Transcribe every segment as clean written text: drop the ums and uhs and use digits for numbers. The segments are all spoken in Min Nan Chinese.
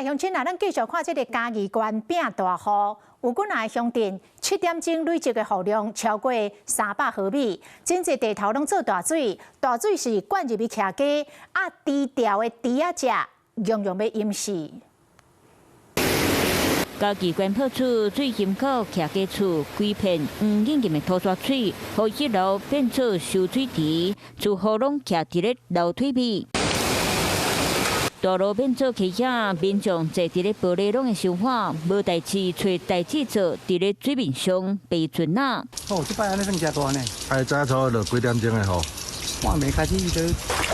鄉親啊，咱繼續看這个嘉義縣變大雨，有幾若个鄉鎮7點鐘累積的雨量超過300毫米，真濟地頭攏做大水，大水是灌入去徛家，啊，豬牢的豬仔食，樣樣欲淹死。嘉義縣破厝水淹到徛家厝，規片黃硬硬的土沙水，予一樓變做收水池，廚戶攏徛佇咧樓梯尾。大路變做溪仔，民眾坐佇咧玻璃攏會收旱，無代誌揣代誌做，佇咧水面上爬船仔。哦，這擺按呢算誠大呢。哎，早初落幾點鐘的雨？半暝開始伊就，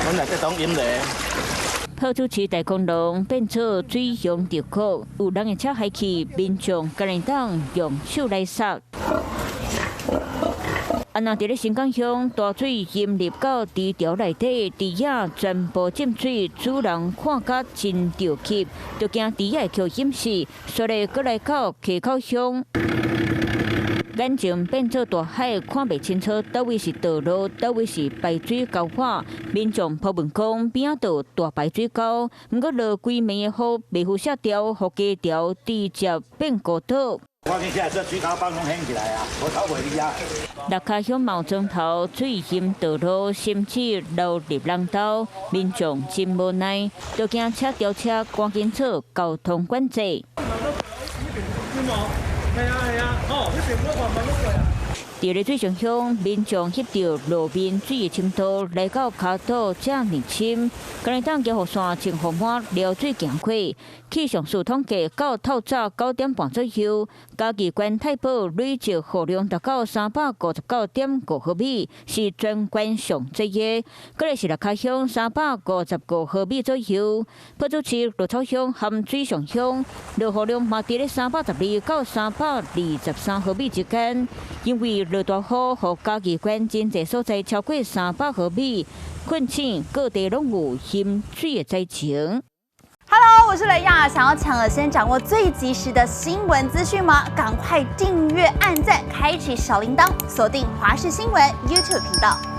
本來這當淹咧。破竹市大空龍變做水鄉澤國，有人的車害去，民眾敢會當用手來掃。啊！若佇咧新港鄉大水淹入到豬牢內底，豬仔全部浸水，主人看甲真著急，就驚豬仔會予淹死，所以閣來到溪口鄉，眼前變做大海，看袂清楚佗位是道路，佗位是排水溝岸。民眾抱問講，邊仔道大排水溝，毋過落規暝的雨，袂赴卸掉，予溪條直接變孤島。我見現在這水溝幫攏掀起來啊，我頭袂離啊。六跤鄉茂莊頭水淹道路，甚至流入人兜，民眾真無奈，就驚車吊車趕緊做交通管制。係啊係啊，哦，呢邊我慢慢過啊。佇咧水上鄉，民眾翕著路面水的深度來到跤肚遮爾深，敢會當交雨傘穿雨滿撩水行過。氣象署統計，到透早9點半左右，嘉義縣太保累積雨量達到359.5毫米，是全縣上濟的。閣來是六跤鄉355毫米左右，坡主市鹿草鄉和水上鄉落雨量嘛佇咧312到323毫米之間。因為落大雨，予嘉義縣真濟所在超過300毫米，困醒各地攏有淹水的災情。 Hello，我是雷亞，想要搶先掌握最及時的新聞資訊嗎？趕快訂閱、按讚、開啟小鈴鐺，鎖定華視新聞 YouTube 頻道。